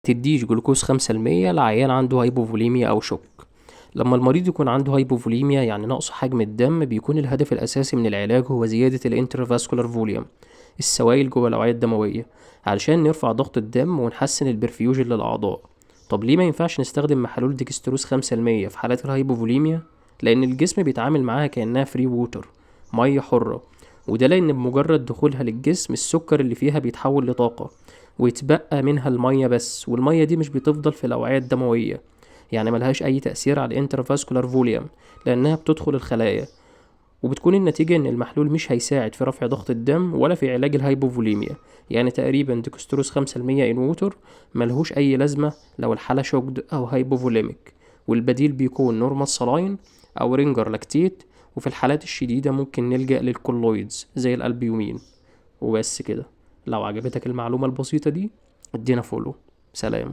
تديش جلوكوز 5% لعيان عنده hypovolemia أو shock. لما المريض يكون عنده hypovolemia، يعني نقص حجم الدم، بيكون الهدف الأساسي من العلاج هو زيادة ال intravascular volume، السوائل جوه الأوعية الدموية، علشان نرفع ضغط الدم ونحسن ال perfusion للأعضاء. طب ليه ما ينفعش نستخدم محلول ديكستروز 5% في حالات ال hypovolemia؟ لأن الجسم بيتعامل معاها كأنها free water، مية حرة، وده لأن بمجرد دخولها للجسم السكر اللي فيها بيتحول لطاقة ويتبقى منها المية بس، والمية دي مش بتفضل في الأوعية الدموية، يعني ملهاش أي تأثير على ال intravascular volume لأنها بتدخل الخلايا، وبتكون النتيجة إن المحلول مش هيساعد في رفع ضغط الدم ولا في علاج ال hypovolemia. يعني تقريبا ديكستروز 5% in water ملهوش أي لازمة لو الحالة shocked أو hypovolemic، والبديل بيكون normal saline أو Ringer lactate، وفي الحالات الشديدة ممكن نلجأ لل colloids زي الألبيومين. وبس كده. لو عجبتك المعلومة البسيطة دي ادينا follow. سلام.